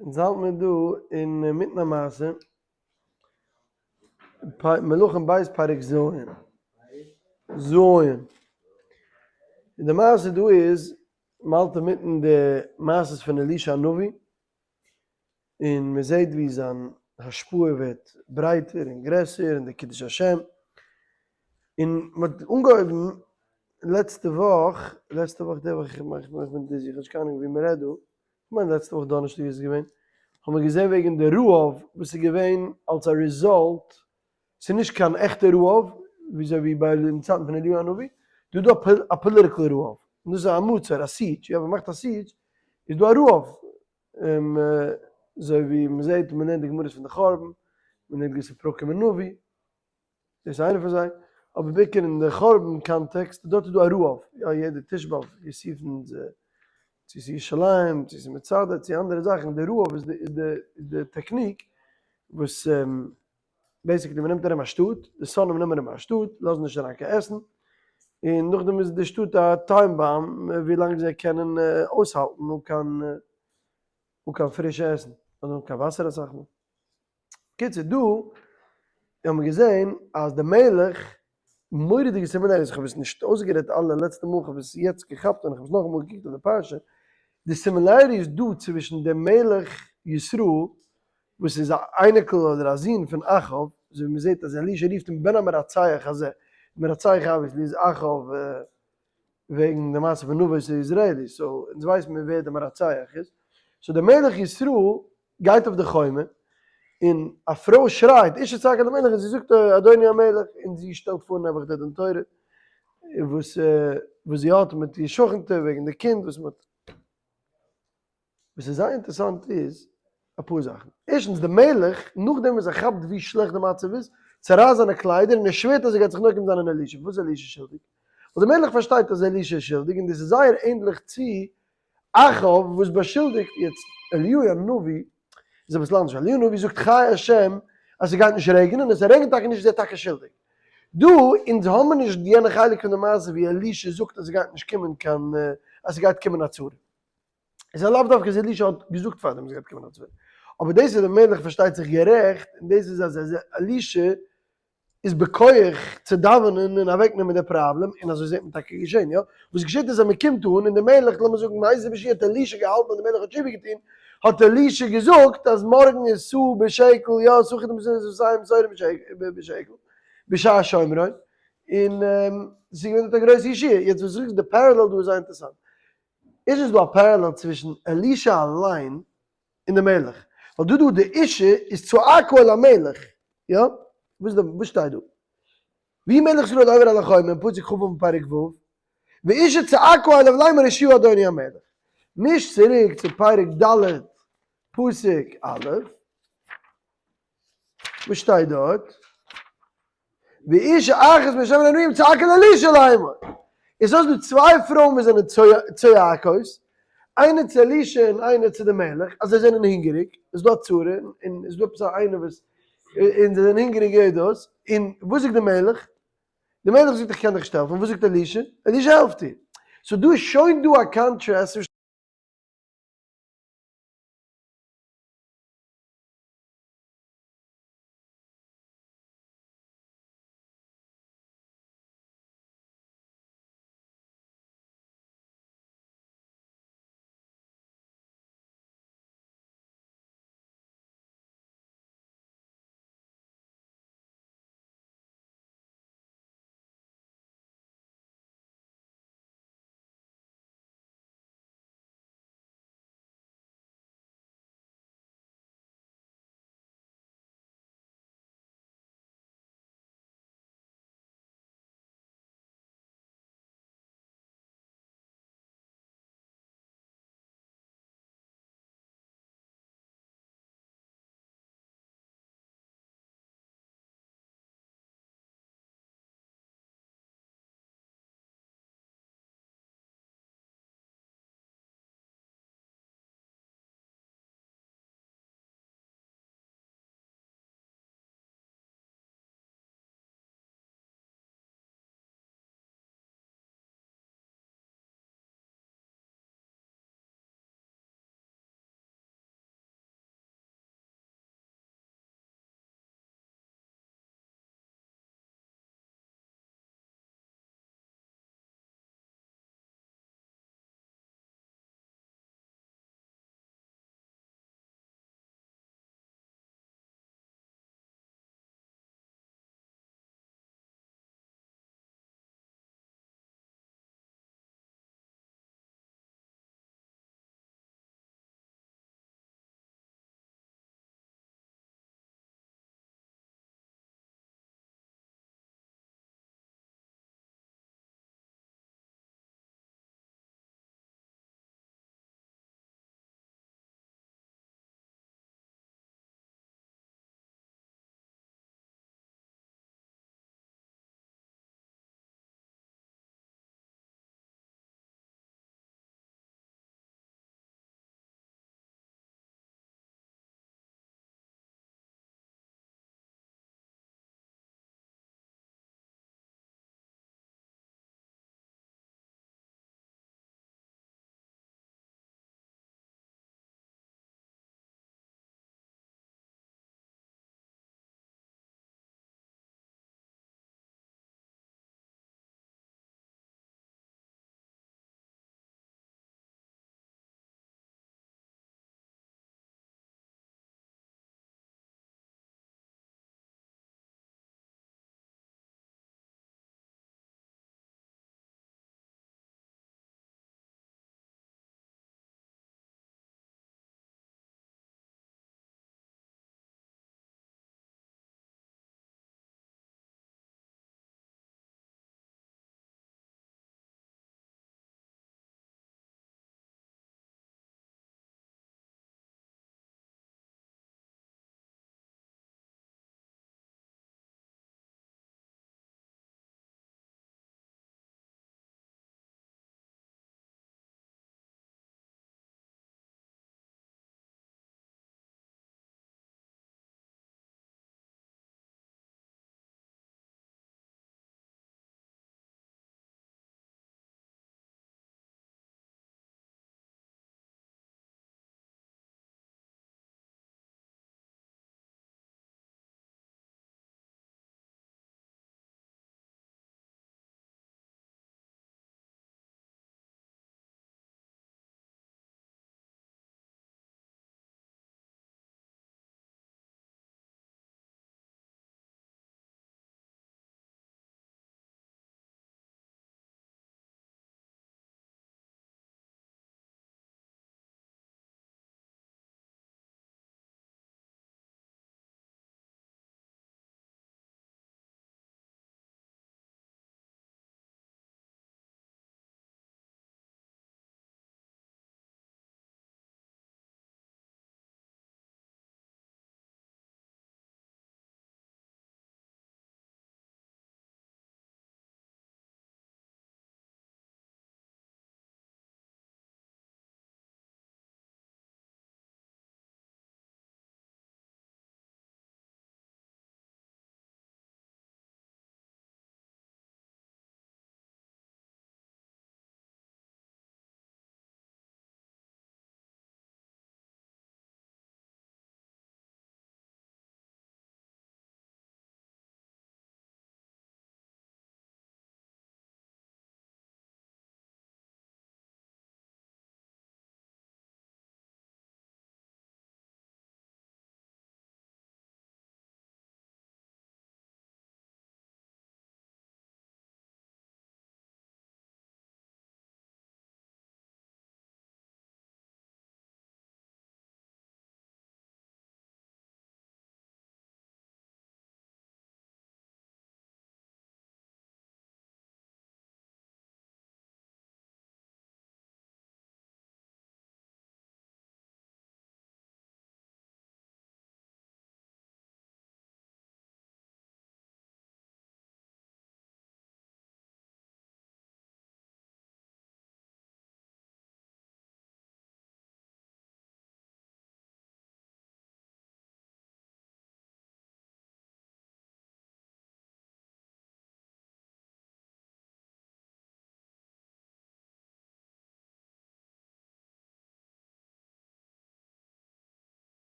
אונז האלט מיר דא אינמיטן א מעשה, מלכים ב' פרק ז', ז', און די מעשה דא איז, מ'האלט אינמיטן די מעשות פון אלישע הנביא, און מ'זעט ווי זיין השפעה ווערט ברייטער און גרעסער און די קידוש השם, און מ'האט אנגעהויבן לעצטע וואך, לעצטע וואך די וואך, איך בין dizzy, איך האב נישט קיין אנונג ווי מ'רעדט דא, כ'מיין לעצטע וואך דאנערשטאג איז עס געווען, האבן מיר געזען וועגן די רעב וואס איז געווען אלס א result, ס'איז נישט קיין עכטע רעב, וויאזוי ווי ביי אין צייטן פון אליהו הנביא, דא איז דא א political רעב, און דאס איז א מצור, א siege, יא ווען מ'מאכט א siege איז דא א רעב, אזוי ווי מ'זעט מ'לערנט די גמרות פון די חורבן, מ'לערנט געוויסע פרקים אין נביא. דאס איז איינע פון זיי, אבער בעיקר אין די חורבן קאנטעקסט, דארט איז דא א רעב, יא יעדע תשעה באב יוסיפון צו ס'איז ירושלים, צו ס'איז מצדה, צו אנדערע זאכן, די רעב איז די איז די איז די technique וואס basically מ'נעמט ארום א שטאט, די שונאים נעמען ארום א שטאט, לאזן נישט אריין קיין עסן, און נאכדעם איז די שטאט א time bomb ווי לאנג זיי קענען אויסהאלטן אן קיין אן קיין פרישע עסן, אדער אן קיין וואסער אסאך מאל. קיצור דא האבן מיר געזען אז די מלך, מורא'דיגע similarities, איך האב עס נישט אויסגערעדט אלע לעצטע מאל, איך האב עס יעצט געכאפט ווען איך האב עס נאכאמאל געקוקט אויף די פרשה, די similarities דא צווישן דעם מלך ישראל וואס איז א אייניקל אדער א זון פון אחאב, אזוי ווי מען זעט אז אלישע רופט אים בן המרצח הזה, מרצח obviously איז אחאב וועגן די מעשה פון נבות היזרעאלי, so אונז ווייסן מיר ווער דער מרצח איז, so דער מלך ישראל גייט אויף די חומה, און א פרוי שרייט, אשה צעקה אל המלך, און זי זאגט, אדוני המלך, און זי שטעלט פאר נעבעך די דין תורה, וואס וואס זי האט מיט איר שכנ'טע וועגן די קינד וואס מ'האט. וואס איז זייער אינטערעסאנט איז אפאר זאכן. ערשטנס, די מלך, נאכדעם וואס ער כאפט ווי שלעכט די מצב איז, צערייסט זיינע קליידער און ער שווערט אז ער גייט זיך נוקם זיין אין אלישע. פארוואס איז אלישע שולדיג? ווייל די מלך פארשטייט אז אלישע איז שולדיג, און דאס איז זייער ענדליך צו אחאב וואס באשולדיגט יעצט אליהו הנביא איז אביסל אנדערש, אליהו הנביא זאגט חי השם אז ס'גייט נישט רעגענען און ס'רעגענט טאקע נישט איז ער טאקע שולדיג. דא אונז האמיר נישט יענע חלק פון די מעשה ווי אלישע זאגט אז ס'גייט נישט קומען קיין אז ס'גייט קומען א צרה. עס איז לאו דווקא אז אלישע האט געזאגט פארדעם ס'גייט קומען א צרה. אבער דאס איז די מלך פארשטייט זיך גערעכט און דאס איז אז אלישע איז בכח צו דאווענען און אוועקנעמען די פראבלעם, און אזוי זעט מען טאקע געשען, יא? וואס געשעט איז אז מען קומט אן און די מלך, לאמיר זאגן מאיזה בשי האט אלישע געהאלטן אז די מלך האט תשובה געטון, האט אלישע געזאגט אז מארגן איז סאה בשקל, יא, סאה חיטים בשקל, שעורים בשקל, בשער שומרון, און ס'איז געווען דארט א גרויסע ישועה. יעצט וואס זאגסט די parallel דא איז זייער אינטערעסאנט. איז עס דא א parallel צווישן אלישע אליין און די מלך, ווייל דא דא די אישה איז צעקה אל המלך, יא? וואס די וואס שטייט דא? ויהי מלך ישראל עובר על החומה אין פסוק כ"ו אין פרק ו', ואשה צעקה אליו לאמר הושיעה אדוני המלך. מיש צוריק צו פרק ד' פסוק א', וואס שטייט דארט? ואשה אחת משמר הנביאים צעקה לאלישע לאמור. עס איז דא צוויי פרויען וואס זענען צועקות, איינע צו אלישע און איינע צו די מלך, אז זיי זענען הונגעריג, עס איז דא א צרה, און עס איז דא עפעס א איינער וואס, און זיי זענען הונגעריג יעדע דאס, און וואס זאגט די מלך? די מלך זאגט איך קען דיך נישט העלפן, וואס זאגט אלישע? אלישע העלפט איר. so דא איז שוין דא א contrast צווישן.